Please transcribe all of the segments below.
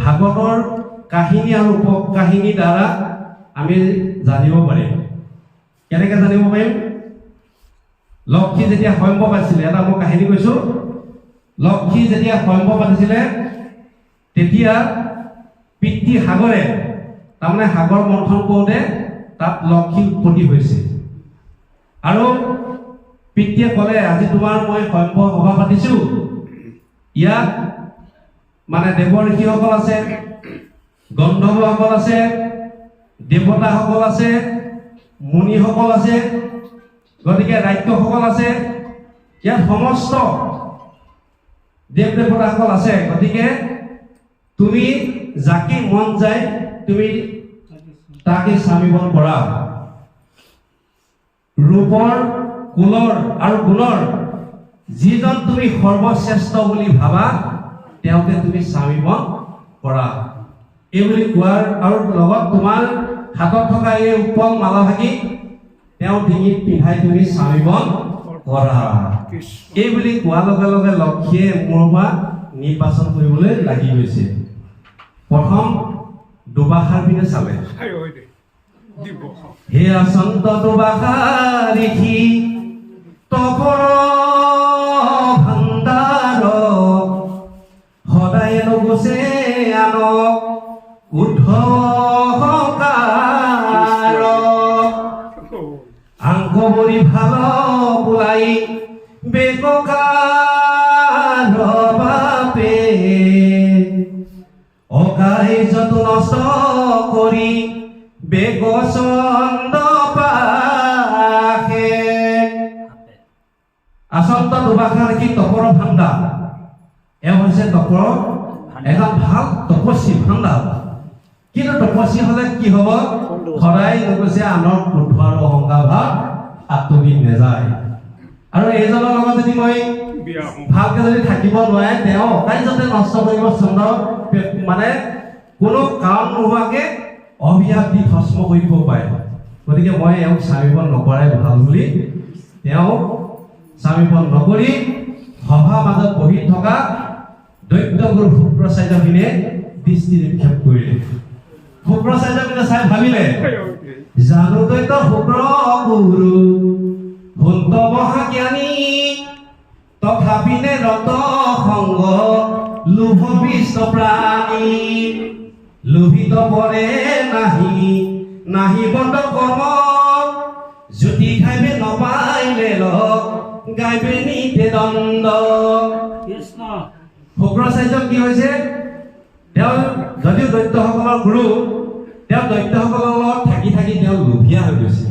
ভাগৱতৰ কাহিনী আৰু উপকাহিনীৰ দ্বাৰা আমি জানিব পাৰিম। কেনেকৈ জানিব পাৰিম? লক্ষী যেতিয়া স্বয়ম্বৰ পাতিছিলে, এটা মই কাহিনী কৈছোঁ। লক্ষী যেতিয়া স্বয়ম্বৰ পাতিছিলে, তেতিয়া পিতৃ সাগৰে, তাৰমানে সাগৰ মন্থন কৰোঁতে তাত লক্ষী উৎপত্তি হৈছে আৰু পিতৃয়ে ক'লে, আজি তোমাৰ মই স্বয়ম্বৰ সভা পাতিছোঁ, ইয়াত মানে দেৱ ঋষিসকল আছে, গন্ধৰ্বসকল আছে, দেৱতাসকল আছে, মুনিসকল আছে, গতিকে ৰাক্ষসসকল আছে, ইয়াত সমস্ত দেৱ দেৱতাসকল আছে। গতিকে তুমি যাকে মন যায় তুমি তাকে স্বামীবন কৰা। ৰূপৰ, কুলৰ আৰু গুণৰ যিজন তুমি সৰ্বশ্ৰেষ্ঠ বুলি ভাবা, তেওঁকে তুমি স্বামীবন কৰা। এই বুলি কোৱাৰ আৰু লগত তোমাৰ হাতত থকা এই উৎপল মালাভাগি তেওঁ ডিঙিত পিন্ধাই তুমি স্বামীবন কৰা। এই বুলি কোৱাৰ লগে লগে লক্ষীয়ে মোৰ পৰা নিৰ্বাচন কৰিবলৈ লাগি গৈছে। প্ৰথম দুবাষাৰ পিনে চালে। হে আচন্ত দুবাষা ঋষি তপৰ ভাণ্ডাৰ, সদায় নুগুচে আনক ক্ৰোধ অহংকাৰ। আংক বৰি ভাল বোলাই বেককাৰ বাপে, অকাই যত নষ্ট কৰি বেগ চন্দ পাশে। আচন্ত দুবাষা কি তপৰ ভাণ্ডাৰ। এওঁ হৈছে তপৰ এজন ভাল তপস্বী ভাণ্ডাৰ। কিন্তু তপস্বী হলে কি হব? সদায় নুগুচে আনৰ ক্ৰোধ আৰু অহংকাৰ ভাৱ আঁতৰি নাযায়। আৰু এইজনৰ লগত যদি মই ভালকে যদি থাকিব নোৱাৰে, তেওঁ অকাৰ্যতে নষ্ট কৰিব চন্দ্ৰ, মানে কোনো কাৰণ নোহোৱাকে অভিশাপ দি ভস্ম কৰি দিব পাৰে। গতিকে মই এওঁক স্বামীবন নকৰাই ভাল বুলি তেওঁ স্বামীবন নকৰি সভা মাজত বহি থকা দৈত্যগুৰু শুক্ৰাচাৰ্য পিনে দৃষ্টি নিক্ষেপ কৰিলে। শুক্ৰাচাৰ্য পিনে চাই ভাবিলে, জানো দৈত্য শুক্ৰ গুৰু হুন্ত মহাজ্ঞানী, তথাপিনে ৰত সংগ লোভ বিষ্ট প্ৰাণী। লোভিত পৰে নাহি নাহি বন্ধ কৰ্ম, জুতি খাইবে নপাইলে লগ গাইবে নিতে দণ্ড। কৃষ্ণ। শুক্ৰাচাৰ্য কি হৈছে, তেওঁ যদিও দৈত্যসকলৰ গুৰু, তেওঁ দৈত্যসকলৰ লগত থাকি থাকি তেওঁ লোভীয়া হৈ গৈছে।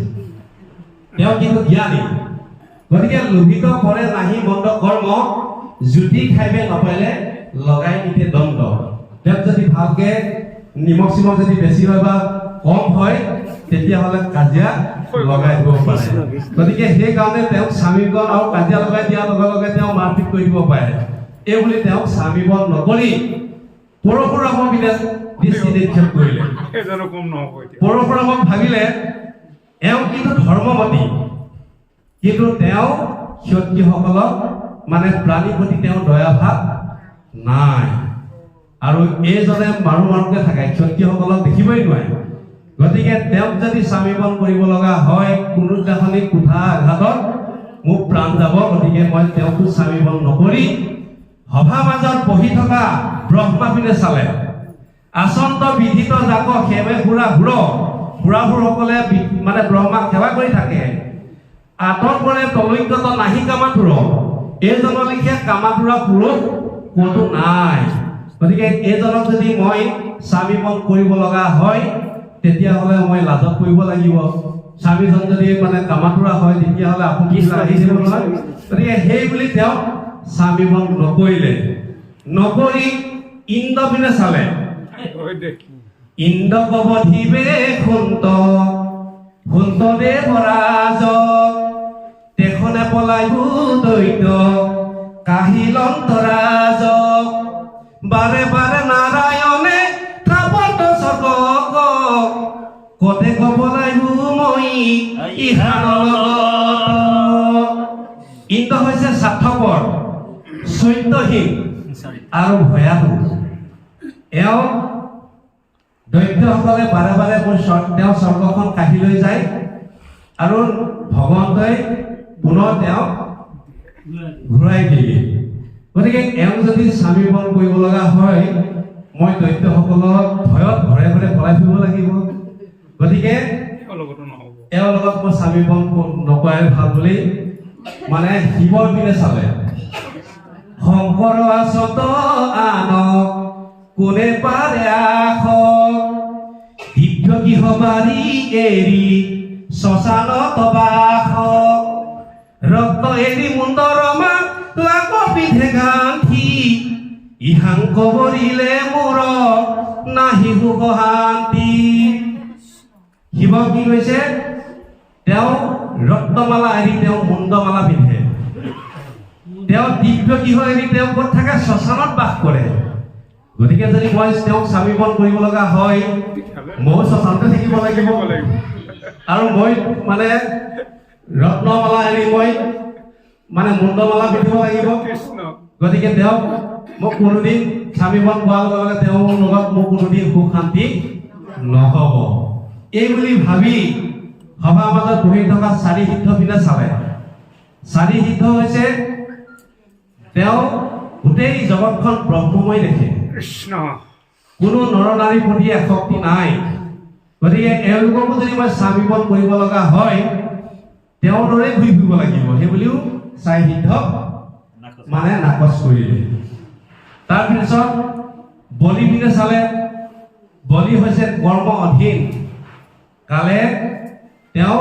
তেওঁ কিন্তু জ্ঞানী। গতিকে লোভিত কৰে নাহি মন্দ কৰ্ম, জুতি খাইবে নপাইলে লগাই নিতে দণ্ড। তেওঁক যদি ভালকে নিমখ চিমখ যদি বেছি হয় বা কম হয়, তেতিয়াহ'লে কাজিয়া লগাই দিব পাৰে। গতিকে সেইকাৰণে তেওঁক স্বামীবন আৰু কাজিয়া লগাই দিয়াৰ লগে লগে তেওঁ মাৰপিট কৰি দিব পাৰে। এই বুলি তেওঁক স্বামীবন নকৰি পৰশুৰামৰ পিনে দৃষ্টি নিক্ষেপ কৰিলে। সেইজনো কম নহ'ব এতিয়া। পৰশুৰামক ভাবিলে, এওঁ কিন্তু ধৰ্মমতী, কিন্তু তেওঁ ক্ষত্ৰিয়সকলক মানে প্ৰাণীৰ প্ৰতি তেওঁ দয়া ভাৱ নাই আৰু এইজনে মাৰো মাৰোকে থাকে, ক্ষত্ৰিয়সকলক দেখিবই নোৱাৰে। গতিকে তেওঁক যদি স্বামীবন কৰিব লগা হয়, কোনো দিনাখনি কোঠা আঘাতত মোৰ প্ৰাণ যাব। গতিকে মই তেওঁকো স্বামীবন নকৰি সভা মাজত বহি থকা ব্ৰহ্মা পিনে চালে। আচন্ত বিধিত যাক সেৱে সুৰা সুৰ, সুৰাসুৰসকলে মানে ব্ৰহ্মাক সেৱা কৰি থাকে। আঁতৰ পৰে তলৈকত নাহি কামাতুৰ, এইজনৰ লিখীয়া কামাতুৰা পুৰুষ ক'তো নাই। গতিকে এইজনক যদি মই স্বামীবন কৰিব লগা হয়, তেতিয়াহ'লে মই লাজত পৰিব লাগিব। স্বামীজন যদি মানে কামাতুৰা হয়, তেতিয়াহ'লে আপুনি আহি যাব নহয়। গতিকে সেই বুলি তেওঁ স্বামীবন নকৰিলে। নকৰি ইন্দ্ৰ পিনে চালে। হয় দে। ইন্দ্ৰ কবধিবে খুন্ত খুন্ত দেৱৰাজ, তেখনে পলাইবো দৈত্য কাহিলন্ত ৰাজ। বাৰে বাৰে নাৰায়ণে থাপত স্বৰ্গ, কতে পলাইবো মই ইহাৰ লগত। ইন্দ্ৰ হৈছে স্বাৰ্থপৰ, চৰিত্ৰহীন আৰু ভয়াতুৰ। এওঁ দৈত্যসকলে বাৰে বাৰে মোৰ তেওঁ স্বৰ্গখন কাঢ়ি লৈ যায় আৰু ভগৱন্তই পুনৰ তেওঁক ঘূৰাই দিয়ে। গতিকে এওঁ যদি স্বামী বন কৰিব লগা হয়, মই দৈত্যসকলক ভয়ত ঘৰে ঘৰে পলাই ফুৰিব লাগিব। গতিকে তেওঁৰ লগতো নহ'ব। এওঁৰ লগত মই স্বামী বন নকৰাই ভাল বুলি মানে শিৱৰ পিনে চালে। শংকৰ আছত আন কোনে পাৰে আশ, দিব্য গৃহ বাৰী এৰি শ্মশানত বাস, ৰক্ত এৰি মুণ্ডৰ মালা পিন্ধে গাঁঠি, ইহাংক বৰিলে মোৰ নাহি সুখ শান্তি। শিৱ কি কৈছে? তেওঁ ৰত্নমালা এৰি তেওঁ মুণ্ডমালা পিন্ধে। তেওঁ দিব্য গৃহ এৰি তেওঁ ক'ত থাকে? শ্মশানত বাস কৰে। গতিকে যদি মই তেওঁক স্বামী বন কৰিব লগা হয়, তেতিয়াহ'লে ময়ো শ্মশানতে থাকিব লাগিব। থাকিব লাগিব। আৰু মই মানে ৰত্নমালা এৰি মই মানে মুণ্ডমালা পিন্ধিব লাগিব। কৃষ্ণ। গতিকে তেওঁক মোক কোনোদিন স্বামী বন পোৱাৰ লগে লগে তেওঁৰ লগত মোৰ কোনোদিন সুখ শান্তি নহ'ব, এই বুলি ভাবি সভাৰ মাজত বহি থকা চাৰি সিদ্ধ পিনে চালে। চাৰি সিদ্ধ হৈছে তেওঁ গোটেই জগতখন ব্ৰহ্মময় দেখে। কৃষ্ণ। কোনো নৰ নাৰীৰ প্ৰতি আসক্তি নাই। গতিকে এওঁলোককো যদি মই স্বামী বন কৰিব লগা হয়, তেওঁৰ দৰেই ঘূৰি ফুৰিব লাগিব, সেই বুলিও চাৰি সিদ্ধক মানে নাকচ কৰিলে। তাৰপিছত বলি পিনে চালে। বলি হৈছে কৰ্ম অধীন, কালে তেওঁ